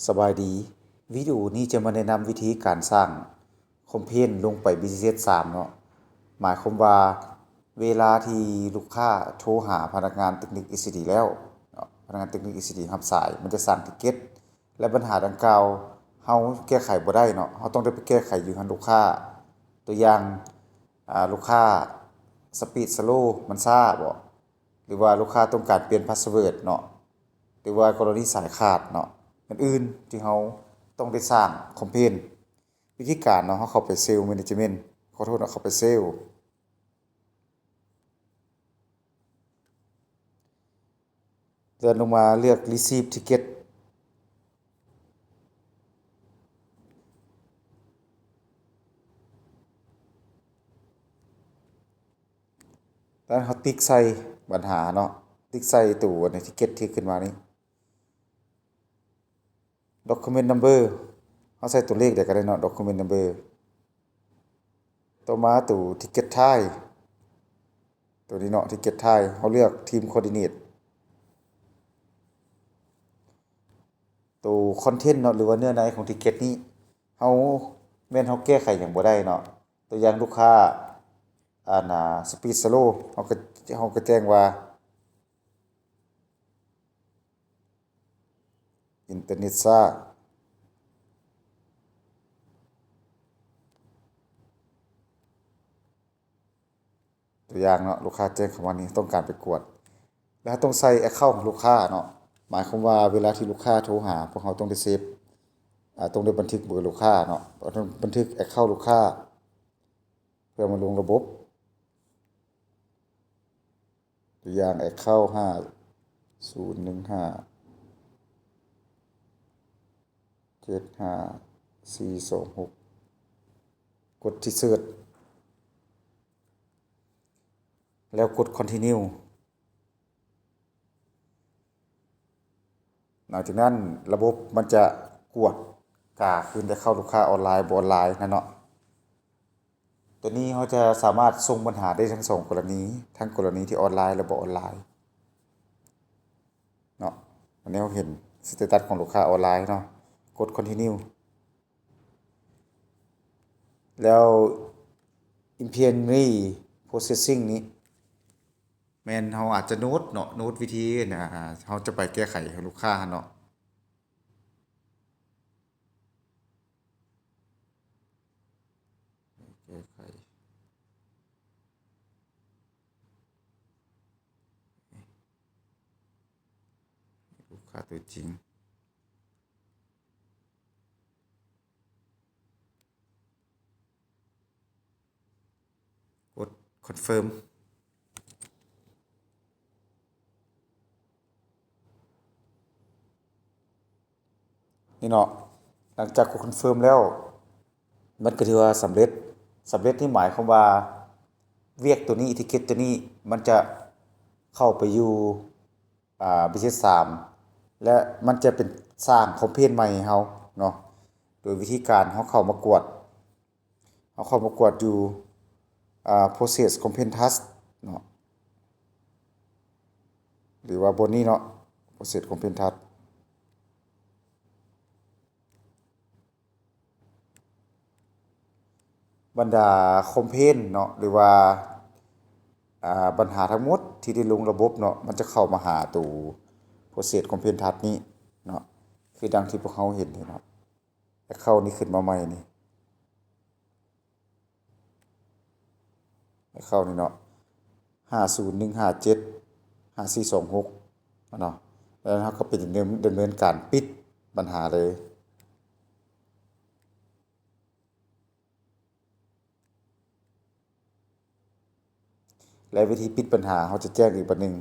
ສະບາຍດີ, ວິດີໂອນີ້ຈະມາແນະນຳວິທີການສ້າງຄອມເພນລົງໄປ ບີທີເອັສສາມເນາະ. ໝາຍຄວາມວ່າເວລາທີ່ລູກຄ້າໂທຫາພະນັກງານເຕັກນິກ ເອສດີ ແລ້ວເນາະ, ພະນັກງານເຕັກນິກ ເອສດີ ຮັບສາຍ, ມັນຈະສ້າງຕິກເກັດ ແລະ ບັນຫາດັ່ງກ່າວເຮົາແກ້ໄຂບໍ່ໄດ້ເນາະ, ເຮົາຕ້ອງໄດ້ໄປແກ້ໄຂຢູ່ຫັ້ນລູກຄ້າ. ຕົວຢ່າງ ອາ ລູກຄ້າສະປີດສະໂລ ມັນຊ້າບໍ ຫຼືວ່າລູກຄ້າຕ້ອງການປ່ຽນພາສເວີດເນາະ ຫຼືວ່າກໍລະນີສາຍຂາດເນາະ, ອື່ນໆທີ່ເຮົາຕ້ອງໄດ້ສ້າງຄອມເພນ. ວິທີການເນາະ, ເຮົາເຂົ້າໄປເຊວແມເນຈເມັນ, ຂໍໂທດເນາະ, ເຂົ້າໄປເຊວ ເລື່ອນລົງມາເລືອກ Receive Ticket ແລ້ວເຮົາຕິກໃສ່ບັນຫາເນາະ, ຕິກໃສ່ໂຕອັນນີ້ Ticket ທີ່ຂຶ້ນມານີ້. Document Number ເຮົາໃສ່ຕົວເລກໃດກໍໄດ້ເນາະ, Document Number. ຕໍ່ມາໂຕ Ticket Type ໂຕນີ້ເນາະ, Ticket Type ເຮົາເລືອກ Team Coordinate. ໂຕ Content ເນາະ ຫຼືວ່າເນື້ອໃນຂອງຕິກເກັດນີ້ ເຮົາ ແມ່ນເຮົາແກ້ໄຂຫຍັງບໍ່ໄດ້ເນາະ. ຕົວຢ່າງລູກຄ້າ ອັນນ່າ Speed Slow ເຮົາກໍ ເຮົາກໍແຈ້ງວ່າ ອິນເຕີເນັດຊ້າ. ຕົວຢ່າງເນາະ, ລູກຄ້າແຈ້ງເຂົ້າມານີ້ ຕ້ອງການໄປກວດ ແລ້ວເຮົາຕ້ອງໃສ່ account ຂອງລູກຄ້າເນາະ. ໝາຍຄວາມວ່າເວລາທີ່ລູກຄ້າໂທຫາ ພວກເຮົາຕ້ອງໄດ້ເຊບ ອາ ຕ້ອງໄດ້ບັນທຶກເບີລູກຄ້າເນາະ, ຕ້ອງບັນທຶກ account ລູກຄ້າ ເພື່ອມາລົງລະບົບ. ຕົວຢ່າງ account ຫ້າສູນໜຶ່ງຫ້າ ເຈັດຫ້າສີ່ສອງຫົກ ກົດ Insert ແລ້ວກົດ Continue. ຫຼັງຈາກນັ້ນລະບົບມັນຈະກວດກາຄືນ ແຕ່ເຂົ້າລູກຄ້າອອນລາຍບໍ່ອອນລາຍນັ້ນເນາະ. ຕົວນີ້ເຮົາຈະສາມາດສົ່ງບັນຫາໄດ້ທັງສອງກໍລະນີ, ທັງກໍລະນີທີ່ອອນລາຍ ແລະ ບໍ່ອອນລາຍເນາະ. ອັນນີ້ເຮົາເຫັນ status ຂອງລູກຄ້າອອນລາຍເນາະ, ກົດ Continue. ແລ້ວ Inquiry Processing ນີ້ ແມ່ນເຮົາອາດຈະໂນ້ດເນາະ, ໂນ້ດວິທີ ອາ ເຮົາຈະໄປແກ້ໄຂໃຫ້ລູກຄ້າຫັ້ນເນາະ. ແກ້ໄຂ ລູກຄ້າຕົວຈິງ. ກົດ Confirm ນີ້ເນາະ. ຫຼັງຈາກກົດ Confirm ແລ້ວ ມັນກໍຖືວ່າສຳເລັດ. ສຳເລັດນີ້ໝາຍຄວາມວ່າ ວຽກຕົວນີ້ Ticket ຕົວນີ້ ມັນຈະເຂົ້າໄປຢູ່ ອາ ບີທີເອັສສາມ ແລະ ມັນຈະເປັນສ້າງຄອມເພນໃໝ່ໃຫ້ເຮົາເນາະ. ໂດຍວິທີການເຮົາເຂົ້າມາກວດ ເຮົາເຂົ້າມາກວດຢູ່ ອາ Process Complaint Task ເນາະ ຫຼືວ່າບ່ອນນີ້ເນາະ Process Complaint Task. ບັນດາຄອມເພນເນາະ ຫຼືວ່າ ອາ ບັນຫາທັງໝົດທີ່ໄດ້ລົງລະບົບເນາະ ມັນຈະເຂົ້າມາຫາໂຕ Process Complaint Task ນີ້ເນາະ, ຄືດັ່ງທີ່ພວກເຮົາເຫັນນີ້ເນາະ. Account ນີ້ຂຶ້ນມາໃໝ່ນີ້ Account ນີ້ເນາະ ຫ້າສູນໜຶ່ງຫ້າເຈັດຫ້າສີ່ສອງຫົກເນາະ. ແລ້ວເຮົາກໍໄປດຳເນີນ ດຳເນີນການປິດບັນຫາເລີຍ. ແລະ ວິທີປິດບັນຫາ ເຮົາຈະແຈ້ງອີກບັດໜຶ່ງ